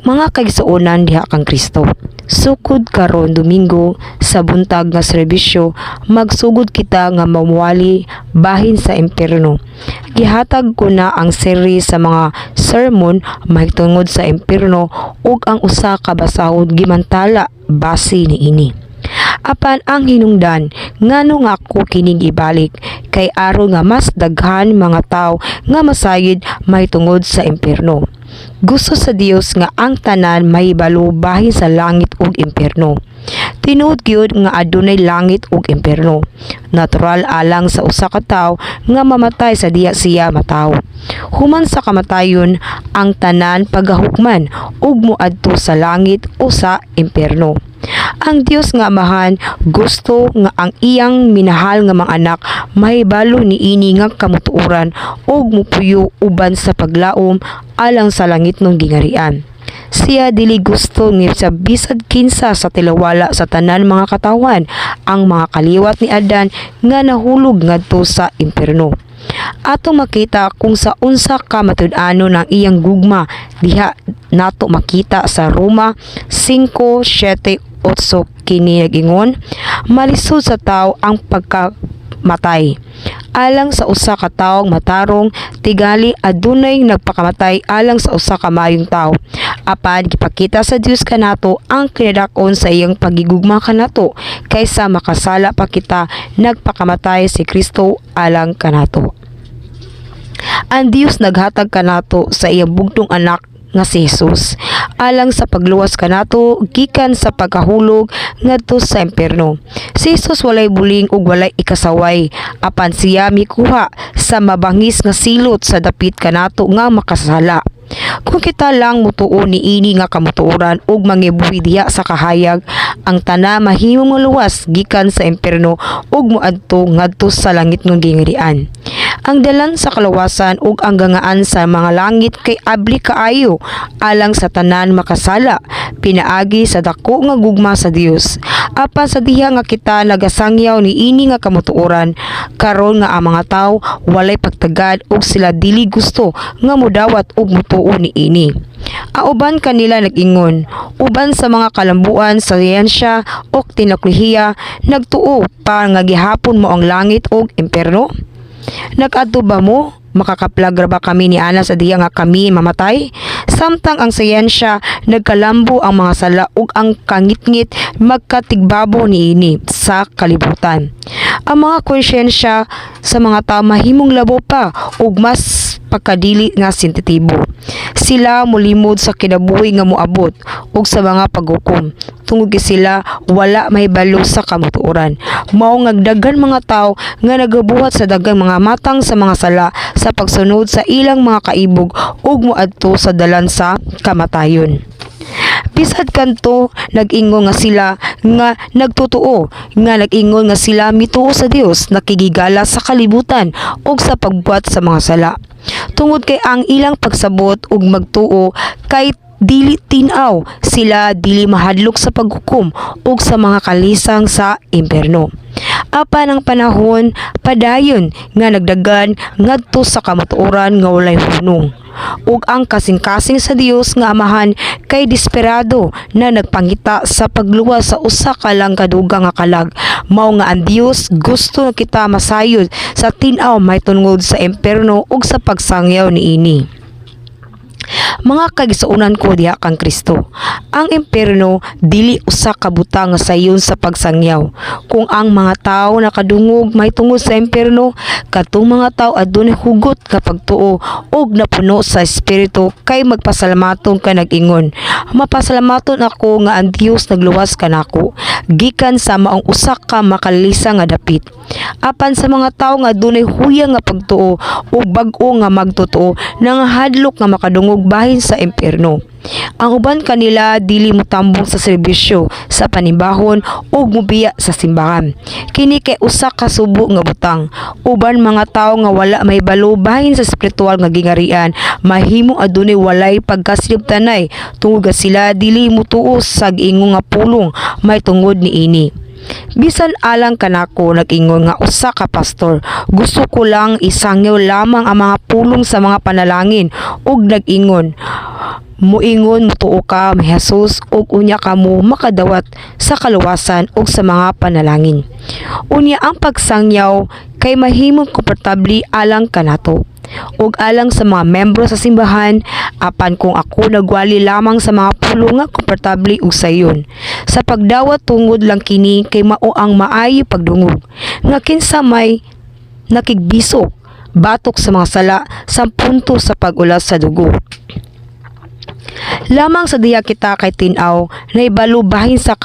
Mga kaigsuonan diha kang Kristo. Sukod karon Domingo sa buntag nga serbisyo, magsugod kita nga mamuwali bahin sa impierno. Gihatag ko na ang series sa mga sermon mahitungod sa impierno ug ang usa ka basahon gimantala base niini. Apan ang hinungdan ngano nga ako kining ibalik kay aron nga mas daghan mga tawo nga masayod mahitungod sa impierno. Gusto sa Dios nga ang tanan mahibalo bahin sa langit ug impierno. Tinuod gyud nga adunay langit ug impierno. Natural alang sa usa ka tawo nga mamatay sa diha siya matawo. Human sa kamatayon, ang tanan pagahukman ug moadto sa langit o sa impierno. Ang Dios nga Amahan gusto nga ang iyang minahal nga mga anak mahibalo niini nga kamatuoran ug mupuyo uban sa paglaom alang sa langitnong gingharian. Siya dili gusto nga sa bisag kinsa sa tilawala sa tanan mga katawhan, ang mga kaliwat ni Adan nga nahulog ngadto sa impierno. Atong makita kung sa unsa ka matud-anon ang iyang gugma diha nato makita sa Roma 5:7-8. Kini nag-ingon, "Malisod sa tawo ang pagkamatay. Alang sa usa ka tawong matarong, tigali adunay nagpakamatay alang sa usa ka maayong tawo. Apan gipakita sa Dios kanato ang kinadak-on sa iyang pagigugma kanato, kaysa makasala pa kita, nagpakamatay si Kristo alang kanato." Ang Dios naghatag kanato sa iyang bugtong anak nga si Jesus alang sa pagluwas kanato gikan sa pagkahulog ngadto sa impierno. Si Jesus walay buling ug walay ikasaway, apan siya mikuha sa mabangis nga silot sa dapit kanato nga makasala. Kung kita lang mutuo niini nga kamatuoran ug mangibuhi diha sa kahayag, ang tanan mahimong maluwas gikan sa impierno ug moadto ngadto sa langitnong gingharian. Ang dalan sa kalawasan ug ang gangaan sa mga langit kay abli kaayo alang sa tanan makasala pinaagi sa dako nga gugma sa Dios. Apan sa diha nga kita nagasangyaw niini nga kamatuoran karon nga ang mga tawo walay pagtagad ug sila dili gusto nga mudawat ug mutuo niini. Ang uban kanila nag-ingon, uban sa mga kalambuan sa siyensya ug teknolohiya, "Nagtuo pa nga gihapon mao ang langit ug impierno? Nag-adto ba mo? Makakaplag ra ba kami ni ana sa diha nga kami mamatay?" Samtang ang siyensya nagkalambo ang mga sala ug ang kangitngit magkatigbabo niini sa kalibutan. Ang mga konsyensya sa mga tao mahimong labo pa ug mas pagkadili nga sensitibo. Sila molimod sa kinabuhi nga moabot ug sa mga paghukom tungod kay sila wala mahibalo sa kamatuoran. Mao nga daghan mga tawo nga nagabuhat sa daghang mga matang sa mga sala sa pagsunod sa ilang mga kaibog ug moadto sa dalan sa kamatayon. Bisag kanto nag-ingon nga sila nga nagtotoo, nga nag-ingon nga sila mituo sa Dios, nakigigala sa kalibutan ug sa pagbuhat sa mga sala. Tungod kay ang ilang pagsabot ug magtuo kay dili tin-aw, sila dili mahadlok sa paghukom ug sa mga kalisang sa impierno. Apan ang panahon padayon nga nagdagan ngadto sa kamatuoran nga walay hunong. Ug ang kasing-kasing sa Dios nga Amahan kay desperado na nagpangita sa pagluwas sa usa ka lang kaduga nga kalag. Mao nga ang Dios gusto nga kita masayod sa tin-aw mahitungod sa impierno ug sa pagsangyaw niini. Mga kaigsuonan ko diha kang Kristo, ang impierno dili usa ka butang nga sayon sa pagsangyaw. Kung ang mga tawo nakadungog mahitungod sa impierno, katong mga tawo adunay hugot nga pagtuo ug napuno sa espiritu kay magpasalamaton ka nag-ingon, "Mapasalamaton ako nga ang Dios nagluwas kanako gikan sa maong usa ka makalisa nga dapit." Apan sa mga tawo nga adunay huyang nga pagtuo ug bag-o nga magtotoo, nangahadlok nga makadungog bahin sa impierno. Ang uban kanila dili motambong sa serbisyo sa panimbahon ug mobiya sa simbahan. Kini kay usa ka subo nga butang. Uban mga tawo nga wala mahibalo bahin sa espiritual nga gingharian mahimong adunay walay pagkasinabtanay tungod nga sila dili motuo sa giingon nga pulong mahitungod niini. Bisan alang kanako, nag-ingon nga usa ka pastor, gusto ko lang isangyaw lamang ang mga pulong sa mga panalangin ug nag-ingon, Muingon mutuo ka ni Jesus ug unya kamo makadawat sa kaluwasan ug sa mga panalangin. Unya ang pagsangyaw kay mahimong komportable alang kanato ug alang sa mga membro sa simbahan, apan kung ako nagwali lamang sa mga pulong nga komportable ug sayon sa pagdawat tungod lang kini kay mao ang maayo pagdungog nga kinsa may nakigbisok batok sa mga sala sa punto sa pag-ulas sa dugo. Lamang sa diha kita kay tin-aw nahibalo bahin sa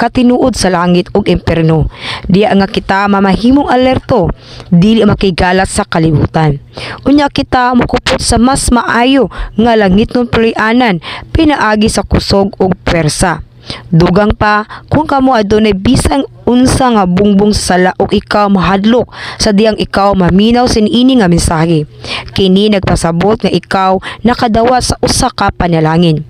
katinuod sa langit ug impierno. Diha nga kita mamahimong alerto, dili makigalat sa kalibutan. Unya kita mokupot sa mas maayo nga langitnon puloy-anan pinaagi sa kusog ug pwersa. Dugang pa, kung kamo adunay bisan unsa nga bungbong sa sala ug ikaw mahadlok sa diyang ikaw maminaw siniini nga mensahe. Kini nagpasabot nga ikaw nakadawat sa usa ka panalangin.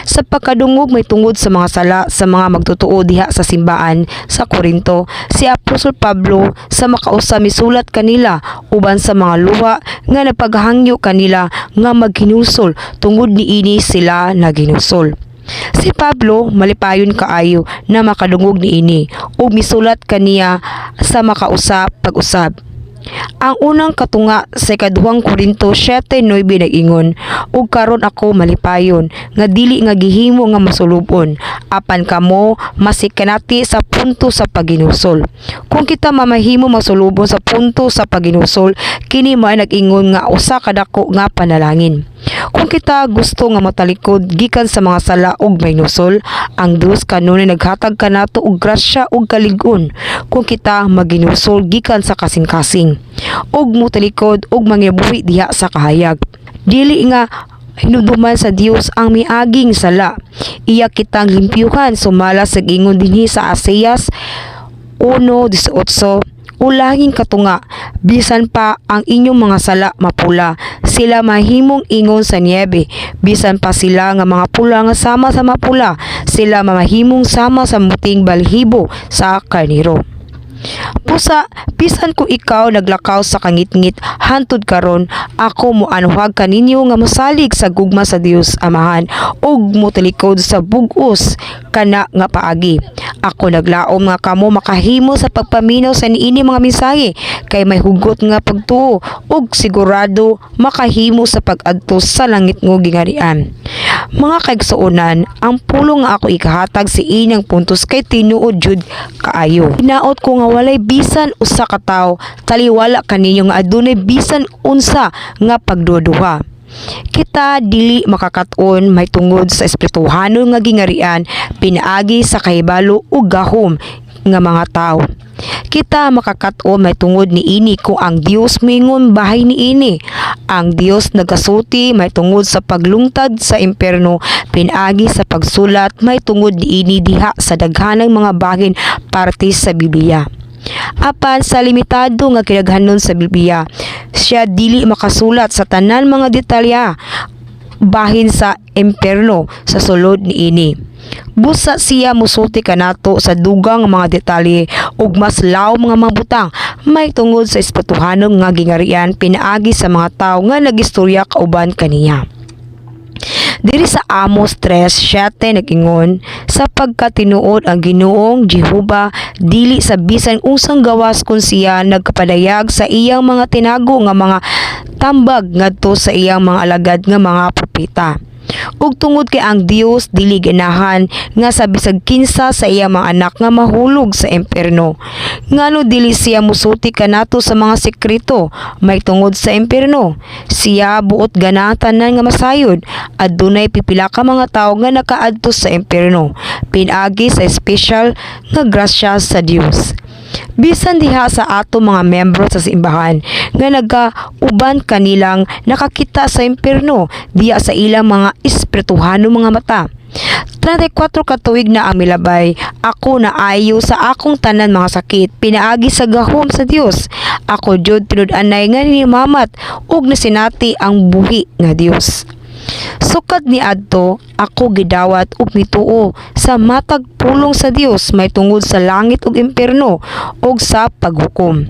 Sa pagkadungog may tungod sa mga sala sa mga magtotoo diha sa simbaan sa Korinto, si Apostol Pablo sa makausa misulat kanila uban sa mga luha nga napaghangyo kanila nga maghinulsol. Tungod niini sila naghinulsol. Si Pablo malipayon kaayo na makadungog niini ug misulat kaniya sa makausa pag-usab. Ang unang katunga sa Ikaduhang Korinto 7:9 nag-ingon, "Ug karon ako malipayon nga dili nga gihimo nga masulubon, apan kamo masikanati sa punto sa paghinulsol." Kung kita mamahimo masulubon sa punto sa paghinulsol, kini mao nag-ingon nga usa ka dako nga panalangin. Kung kita gusto nga matalikod gikan sa mga sala ug mahinulsol, ang Dios kanunay naghatag kanato og grasya ug kalig-on kung kita maghinulsol gikan sa kasing-kasing ug motalikod ug mangibuhi diha sa kahayag. Dili nga hinumduman sa Dios ang miaging sala. Iya kitang limpyuhan sumala sa ingon dinhi sa Isaias 1:18, ulahing katunga, "Bisan pa ang inyong mga sala mapula, sila mahimong ingon sa niyebe. Bisan pa sila nga mga pula nga sama sa mapula, sila mamahimong sama sa muting balhibo sa karnero." Busa, bisan kung ikaw naglakaw sa kangitngit hantod karon, ako moanhwag kaninyo nga mosalig sa gugma sa Dios Amahan ug motalikod sa bug-os kana nga paagi. Ako naglaom nga kamo makahimo sa pagpaminaw sa niini mga mensahe kay may hugot nga pagtuo ug sigurado makahimo sa pag-adto sa langit nga gingharian. Mga kaigsuonan, ang pulong nga ako ikahatag sa inyang puntos kay tinuod jud kaayo. Hinaot ko nga walay bisan usa ka tawo taliwala kaninyo nga adunay bisan unsa nga pagduduha. Kita dili makakaton may tungod sa espirituhanon nga gingarian pinaagi sa kahibalo ug gahom nga mga tao. Kita makakaton may tungod niini kung ang Dios mingon bahin niini. Ang Dios nagasulti may tungod sa paglungtad sa impierno pinaagi sa pagsulat may tungod niini diha sa daghanang mga bahin parte sa Biblia. Apan sa limitado nga kidaghanon sa Biblia, siya dili makasulat sa tanan mga detalye bahin sa impierno sa sulod niini. Busa siya musulti kanato sa dugang mga detalye ug mas lawom nga mga butang may tungod sa espirituhanon nga gingarian pinaagi sa mga tawo nga nagistorya kauban kaniya. Diri sa Amos 3:7 nag-ingon, "Sapagkat tinuod ang Ginoong Jehova, dili sa bisan unsang gawas kun siya nagkapadayag sa iyang mga tinago nga mga tambag ngadto sa iyang mga alagad nga mga propeta." Ug tungod kay ang Dios dili ganahan nga sa bisag kinsa sa iyang mga anak nga mahulog sa impierno, ngano dili siya musulti kanato sa mga sekreto may tungod sa impierno? Siya buot gana tanan nga masayod adunay pipila ka mga tawo nga nakaadto sa impierno pinaagi sa espesyal nga grasya sa Dios. Bisan diha sa ato mga membro sa simbahan nga nagauban kanilang nakakita sa impierno diha sa ilang mga espirituhano mga mata. 34 ka tuig na ang milabay, ako naayo sa akong tanan mga sakit pinaagi sa gahom sa Dios. Ako jud tinud-anay nga nimamat ug nasinati ang buhi nga Dios. Sukad niadto, ako gidawat ug mituo sa matag pulong sa Dios may tungod sa langit ug impierno ug sa paghukom.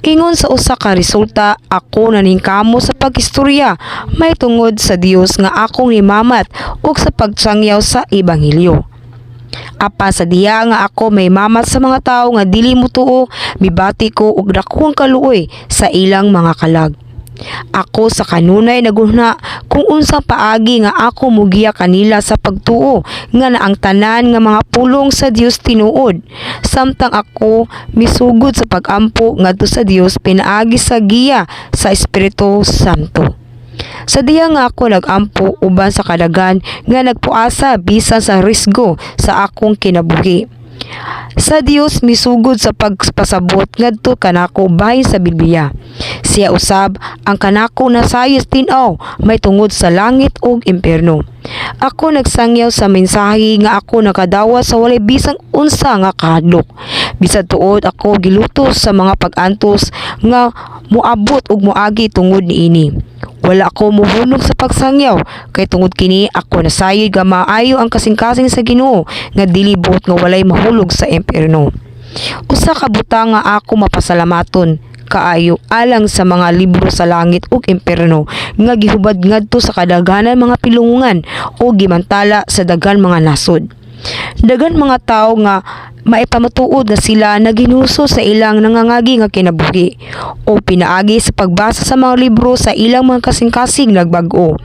Ingon sa usa ka resulta, ako naningkamo sa pag-istorya may tungod sa Dios nga akong nimamat ug sa pagsangyaw sa ebanghelyo. Apan sa diha nga ako may mamat sa mga tawo nga dili motuo, mibati ko og dakong kaluoy sa ilang mga kalag. Ako sa kanunay naghunahuna kung unsang paagi nga ako mugiya kanila sa pagtuo nga na ang tanan nga mga pulong sa Dios tinuod. Samtang ako misugod sa pagampo ngadto sa Dios pinaagi sa giya sa Espiritu Santo. Sa diha nga ako nagampo uban sa kadaghan nga nagpuasa bisan sa risgo sa akong kinabuhi. Sa Dios misugod sa pagpasabot ngadto kanako bahin sa Biblia. Siya usab ang kanako nasayod tin-aw may tungod sa langit ug impierno. Ako nagsangyaw sa mensahe nga ako nakadawat sa walay bisang unsa nga kahadlok. Bisan tuod ako gilutos sa mga pag-antos nga moabot ug moagi tungod niini. Wala ako muhunong sa pagsangyaw kay tungod kini ako nasayod nga maayo ang kasing-kasing sa Ginoo nga dili buot nga walay mahulog sa impierno. Usa ka butang nga ako mapasalamaton kaayo alang sa mga libro sa langit ug impierno nga gihubad ngadto sa kadaghanan mga pilungan o gimantala sa daghan mga nasod. Daghan mga tawo nga maipamatuod nga sila naghinuso sa ilang nangangagi nga kinabuhi o pinaagi sa pagbasa sa mga libro sa ilang mga kasing-kasing nagbag-o.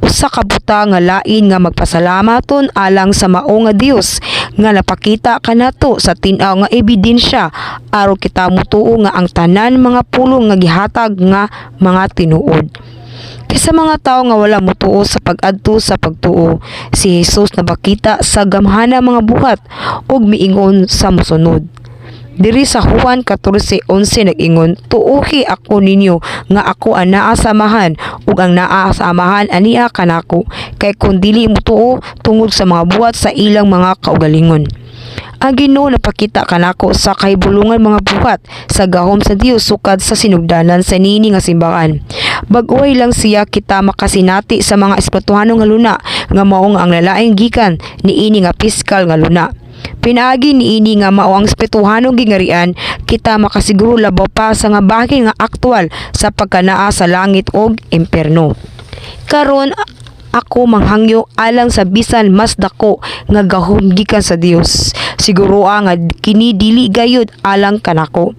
Usa ka butang nga lain nga magpasalamaton alang sa mao nga Dios nga napakita kanato sa tin-aw nga ebidensya aron kita motuo nga ang tanan mga pulong nga gihatag nga mga tinuod. Kay sa mga tawo nga wala motuo sa pag-adto sa pagtuo, si Jesus napakita sa gamhana mga buhat ug miingon sa mosunod. Diri sa Juan 14:11 nag-ingon, "Tuohi ako ninyo nga ako ang naa sa Amahan ug ang naa sa Amahan ania kanako, kay kon dili motuo tungod sa mga buhat sa ilang mga kaugalingon." Ang Ginoo napakita kanako sa kahibulungan mga buhat sa gahom sa Dios sukad sa sinugdanan sa niini nga simbahan. Bag-ohay lang siya kita makasinati sa mga espirituhano nga luna nga mao nga ang lalaing gikan niini nga piskal nga luna. Pinaagi niini nga mao ang espirituhanong gingarian, kita makasiguro labaw pa sa nga bahin nga aktual sa pagkanaa sa langit ug impierno. Karon ako manghangyo alang sa bisan mas dako nga gahom gikan sa Dios. Siguro nga kini dili gayud alang kanako.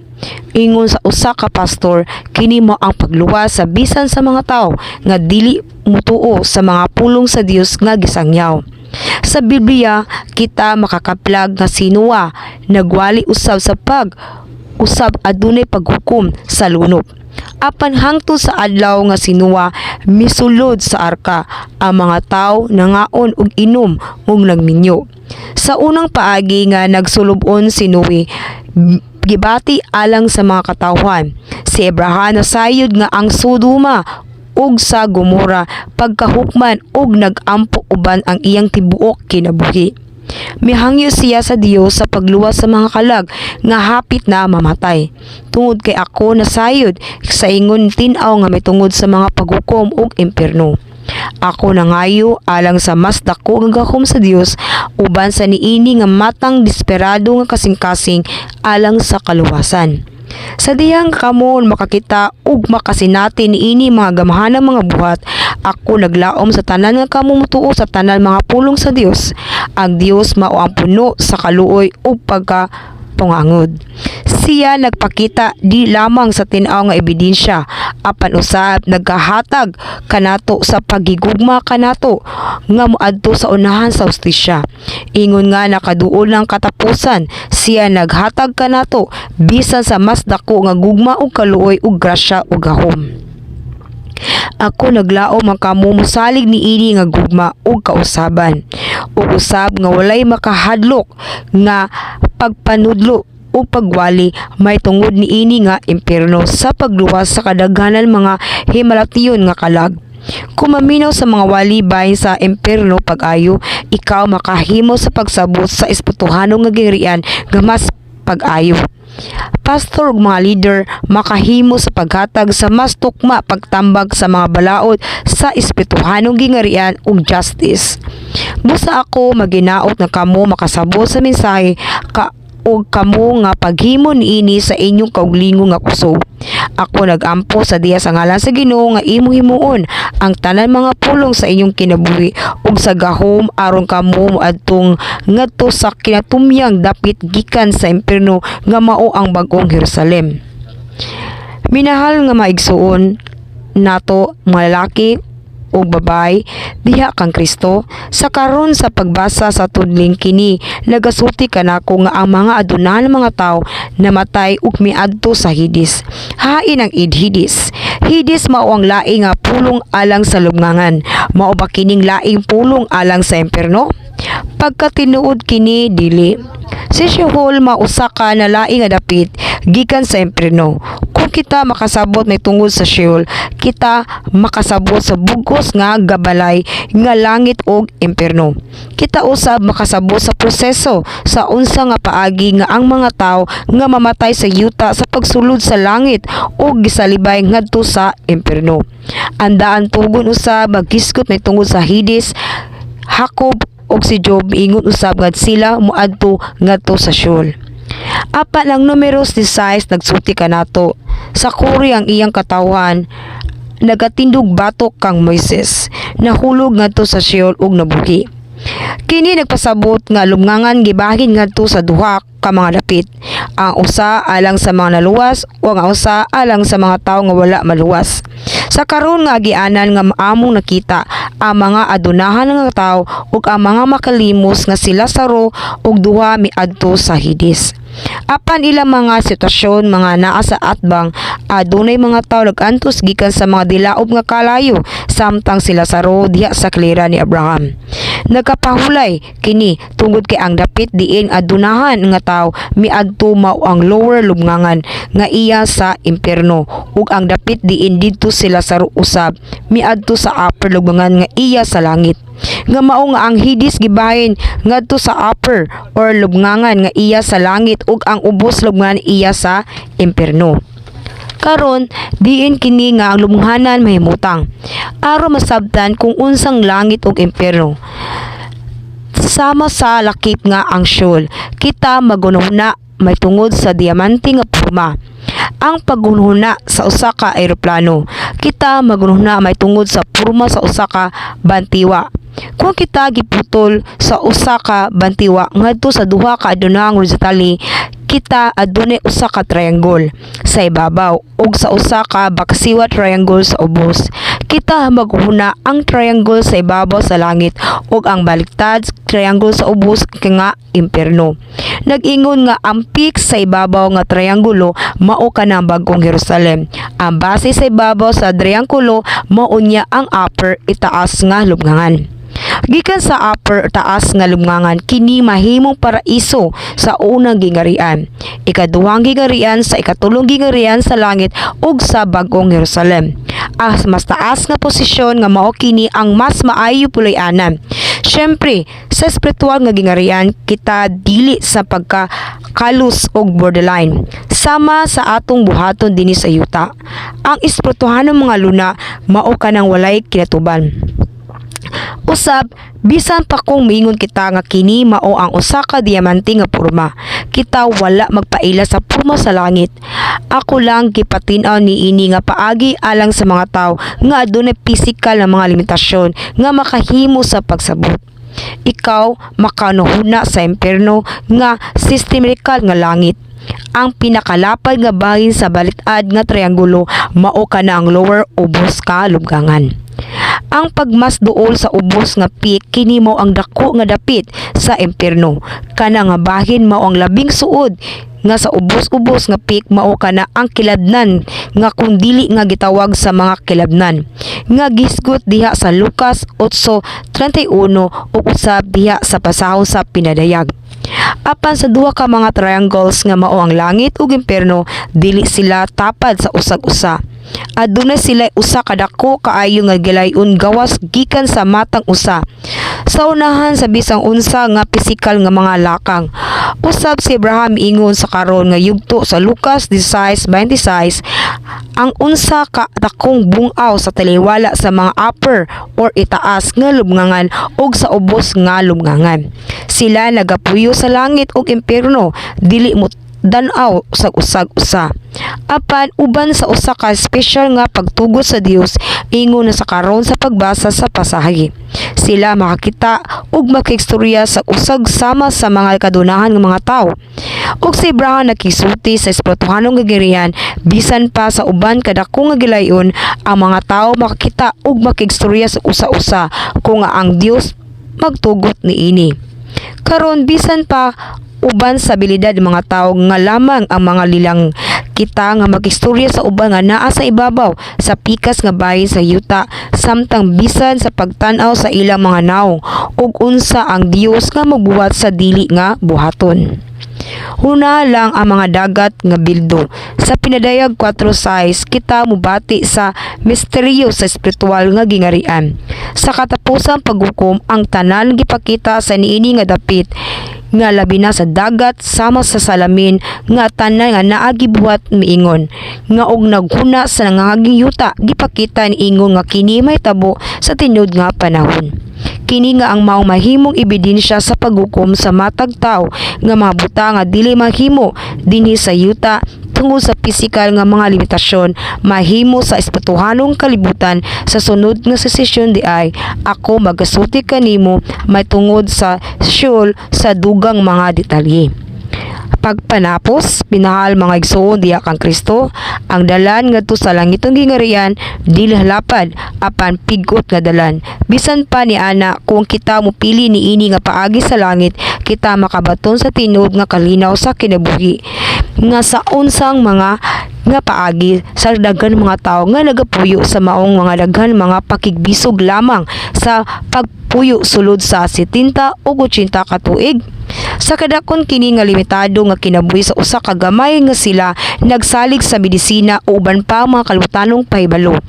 Ingon sa usa ka pastor, kini mao ang pagluwas sa bisan sa mga tawo nga dili mutuo sa mga pulong sa Dios nga gisangyaw. Sa Biblia, kita makakaplag nga si Noah nagwali usab sa pag usab adunay paghukom sa lunop. Apan hangtod sa adlaw nga si Noah misulod sa arka, ang mga tawo nangaon ug inom ug nagminyo. Sa unang paagi nga nagsulubon si Noe, gibati alang sa mga katawhan. Si Abraham nasayod nga ang Sodoma ug sa Gomora pagkahukman ug nag-ampo uban ang iyang tibuok kinabuhi. Mihangyo siya sa Dios sa pagluwas sa mga kalag nga hapit na mamatay. Tungod kay ako nasayod sa ingon tin-aw nga mitungod sa mga paghukom ug impierno. Ako nangayo alang sa mas dako nga gahom sa Dios uban sa niini nga matang desperado nga kasing-kasing alang sa kaluwasan. Sa dihang kamo makakita ug makasinati niini mga gamhanang mga buhat, ako naglaom sa tanan nga kamo motuo sa tanan mga pulong sa Dios. Ang Dios mao ang puno sa kaluoy ug pagkapungangod. Siya nagpakita di lamang sa tin-aw nga ebidensya apan usab nagkahatag kanato sa paghigugma kanato nga moadto sa unahan sa hustisya. Ingon nga nakaduol ng katapusan, siya naghatag kanato bisan sa mas dako nga gugma ug kaluoy ug grasya ug gahom. Ako naglaom ang kamo mosalig niini nga gugma ug kausaban ug usab nga walay makahadlok nga pagpanudlo ug pagwali may tungod niini nga impierno sa pagluwas sa kadaghanan mga himalation nga kalag. Kung maminaw sa mga wali bahin sa impierno pag-ayo, ikaw makahimo sa pagsabot sa espirituhano nga gingharian nga mas pag-ayo. Pastor ug mga leader makahimo sa paghatag sa mas tukma pagtambag sa mga balaod sa espirituhanong gingarian ug justice. Busa ako maginaot nga kamo makasabot sa mensahe ka ug kamo nga paghimo niini sa inyong kaugalingon nga kusog. Ako nagampo sa diha sa ngalan sa Ginoo nga imong himuon ang tanan mga pulong sa inyong kinabuhi ug sa gahom aron kamo moadtong ngadto sa kinatumyang dapit gikan sa impierno nga mao ang bag-ong Jerusalem. Minahal nga maigsuon nato, mga lalaki ug babay diha kang Kristo, sa karon sa pagbasa sa tudling kini, nagasulti kanako nga ang mga adunahan mga tawo namatay ug miadto sa Hades. Hain ang Hades? Hades mao ang laing nga pulong alang sa lubnganan. Mao ba kining laing pulong alang sa impierno? Pagkatinuod kini, dili. Si Sheol mao usa ka na laing nga dapit gikan sa impierno. Kung kita makasabot may tungod sa Sheol, kita makasabot sa bugos nga gabalay nga langit ug impierno. Kita usab makasabot sa proseso sa unsa nga paagi nga ang mga tawo nga mamatay sa yuta sa pagsulod sa langit ug gisalibay ngadto sa impierno. Ang daan tugon usab maghisgot may tungod sa Hades. Jacob ug si Job miingon usab nga sila moadto ngadto sa Sheol. Apan ang Numeros 16 nagsulti kanato. Sa kuri ang iyang katawhan nagatindog batok kang Moises, nahulog ngadto sa Sheol ug nabuhi. Kini nagpasabot nga lubnganan gibahin ngadto sa duha ka mga dapit. Ang usa alang sa mga naluwas ug ang usa alang sa mga tawo nga wala maluwas. Sa karon nga agianan nga among nakita ang mga adunahan nga tawo ug ang mga makalimos nga si Lazaro ug duha miadto sa Hades. Apan ilang mga sitwasyon mga naa sa atbang, adunay mga tawo nag-antos gikan sa mga dilaob nga kalayo samtang si Lazaro diha sa klira ni Abraham. Nagkapahulay kini tungod kay ang dapit diin adunahan nga tawo miadto mao ang lower lubnganan nga iya sa impierno ug ang dapit diin didto si Lazaro usab miadto sa upper lubnganan nga iya sa langit. Nga mao nga ang Hades gibahin ngadto sa upper or lubnganan nga iya sa langit ug ang ubos lubnganan iya sa impierno. Karon, diin kini nga ang lubnganan mahimutang aron masabtan kung unsang langit ug impierno. Sama sa lakip nga ang Sheol, kita magunahuna may tungod sa diamante nga porma. Ang paghunhuna sa usa ka eroplano, kita magunahuna may tungod sa porma sa usa ka bantiwa. Kung kita giputol sa usa ka bantiwa ngadto sa duha ka adunang horizontally, kita adunay usa ka triangle sa ibabaw ug sa usa ka baksiwa triangle sa ubos. Kita maghuna ang triangle sa ibabaw sa langit ug ang baliktad triangle sa ubos nga impierno. Nag-ingon nga ang peak sa ibabaw nga triangulo mao kana ang bagong Jerusalem. Ang base sa ibabaw sa triangulo mao niya ang upper, itaas nga lubnganan. Gikan sa upper, taas nga lubnganan, kini mahimong paraiso sa unang gingarian, ikaduhang gingarian, sa ikatulong gingarian sa langit ug sa bagong Jerusalem. Ang mas taas nga posisyon nga mao kini ang mas maayo puloy-anan. Syempre, sa espiritual nga gingarian, kita dili sa pagka kalus og borderline. Sama sa atong buhaton dinhi sa yuta. Ang espirituhanong mga luna mao kanang walay kinatuban. Usab, bisan pa kung miingon kita nga kini mao ang usa ka diamante nga porma, kita wala magpaila sa porma sa langit. Ako lang gipatin-aw niini nga paagi alang sa mga tawo nga adunay pisikal na mga limitasyon nga makahimo sa pagsabot. Ikaw makanuhuna sa impierno nga systematical nga langit. Ang pinakalapad nga bahin sa baliktad nga triangulo mao kana ang lower, ubos ka lubnganan. Ang pagmas duol sa ubos nga peak, kini mao ang dako nga dapit sa impierno. Kana nga bahin mao ang labing suod nga sa ubos-ubos nga peak, mao kana ang kilabnan nga kung dili nga gitawag sa mga kilabnan nga gisgot diha sa Lucas 8:31 ug usab diha sa pasahon sa pinadayag. Apan sa duha ka mga triangles nga mao ang langit ug impierno, dili sila tapad sa usag usa. Aduna sila usa ka dako kaayo nga gilayon gawas gikan sa matang usa sa unahan sa bisang unsa nga pisikal nga mga lakang. Usab si Abraham ingon sa karon nga yugto sa Lucas 16:26 ang unsa ka dakong bung-aw sa taliwala sa mga upper or itaas nga lubnganan ug sa ubos nga lubnganan. Sila nagapuyo sa langit ug impierno, dili mo dan-aw sa usag usa. Apan uban sa usa ka espesyal nga pagtugot sa Dios, ingon na sa karon sa pagbasa sa pasahe, sila makakita ug makigstorya sa usag sama sa mga kadunahan nga mga tawo. Ug si Abraham nakigsulti sa espirituhanong gingharian, bisan pa sa uban kadako nga gilayon, ang mga tawo makakita ug makigstorya sa usa-usa kung nga ang Dios magtugot niini. Karon, bisan pa uban sa abilidad ng mga tawo nga lamang ang mga lilang kita nga magistorya sa uban nga naa sa ibabaw sa pikas nga bahin sa yuta, samtang bisan sa pagtan-aw sa ilang mga nawong ug unsa ang Dios nga magbuhat sa dili nga buhaton. Huna lang ang mga dagat nga bildo. Sa Pinadayag 4:6 kita mubati sa misteryo sa espiritual nga gingarian. Sa katapusang paghukom, ang tanan gipakita sa niini nga dapit nga labi na sa dagat sama sa salamin nga tanan nga naa gibuhat miingon nga og naghuna sa nangaging yuta gipakita niingon nga kini mahitabo sa tinuod nga panahon. Kini nga ang maong mahimong ebidensya sa paghukom sa matag tawo nga mga butang nga dili mahimo dinhi sa yuta tungod sa pisikal nga mga limitasyon, mahimo sa espirituhanong kalibutan. Sa sunod nga sesyon diay ako magasulti kanimo mahitungod sa Sheol sa dugang mga detalye. Pagpanapos, minahal mga igsoon diha kang Kristo, ang dalan ngadto sa langitong gingarian dili halapad apan pigot nga dalan. Bisan pa ni ana, kung kita mopili niini nga paagi sa langit, kita makabaton sa tinuod nga kalinaw sa kinabuhi nga sa unsang mga nga paagi sa daghan mga tawo nga nagapuyo sa maong mga daghan mga pakigbisog lamang sa pagpuyo sulod sa 70 ug 80 ka tuig. Sa kadakon kini nga limitado nga kinabuhi sa usa ka gamay nga sila nagsalig sa medisina o uban pa mga kalibutanong pahibalo.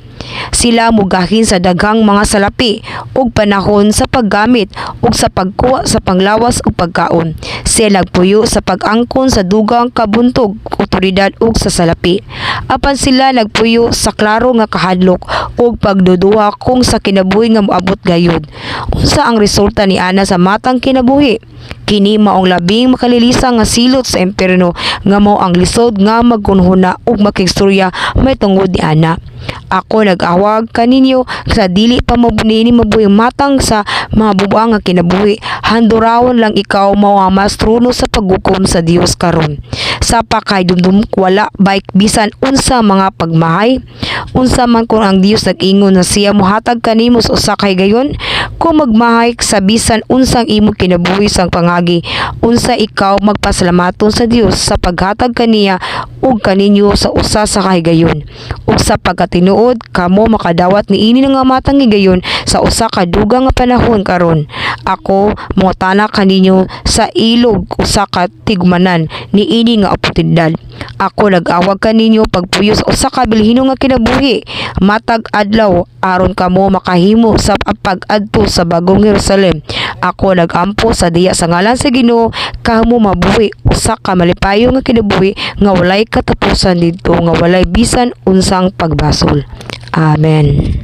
Sila mugahin sa daghang mga salapi ug panahon sa paggamit ug sa pagkuha sa panglawas ug pagkaon. Sila nagpuyo sa pag-angkon sa dugang kabuntog, otoridad ug sa salapi. Apan sila nagpuyo sa klaro nga kahadlok ug pagduduha kung sa kinabuhi nga moabot gayud. Unsa ang resulta ni ana sa matang kinabuhi? Kini maong labing makalilisang nga silot sa impierno nga mao ang lisod nga maghunhuna ug makigstorya mahitungod ni ana. Ako nag-awag kaninyo sa dili pa mabunini mabuhi matang sa mga bubuang nga kinabuhi. Handurawon lang ikaw mao ang mas trono sa paghukom sa Dios karon. Sa pakahinumdom, wala bay bisan unsa mga pagmahay? Unsa man kung ang Dios nag-ingon na siya mohatag kanimo sa usa ka higayon? Kung magmahay sa bisan unsang imo kinabuhi sang pangagi, unsa ikaw magpasalamaton sa Dios sa paghatag kaniya ug kaninyo sa usa sa kahigayon? Ug sa pagkatinuod, kamo makadawat niini nga matang higayon sa usa ka dugang nga panahon karon. Ako mongutana kaninyo sa ilog usa ka tigumanan niini nga oportunidad. Ako nag-awag kaninyo pagpuyo sa usa ka bilhino nga kinabuhi matag adlaw aron kamo makahimo sa pag-adto sa Bagong Jerusalem. Ako nag-ampo sa diya sa ngalan sa Ginoo kamo mabuhi usa ka malipayon nga kinabuhi nga walay katapusan didto nga walay bisan unsang pagbasol. Amen.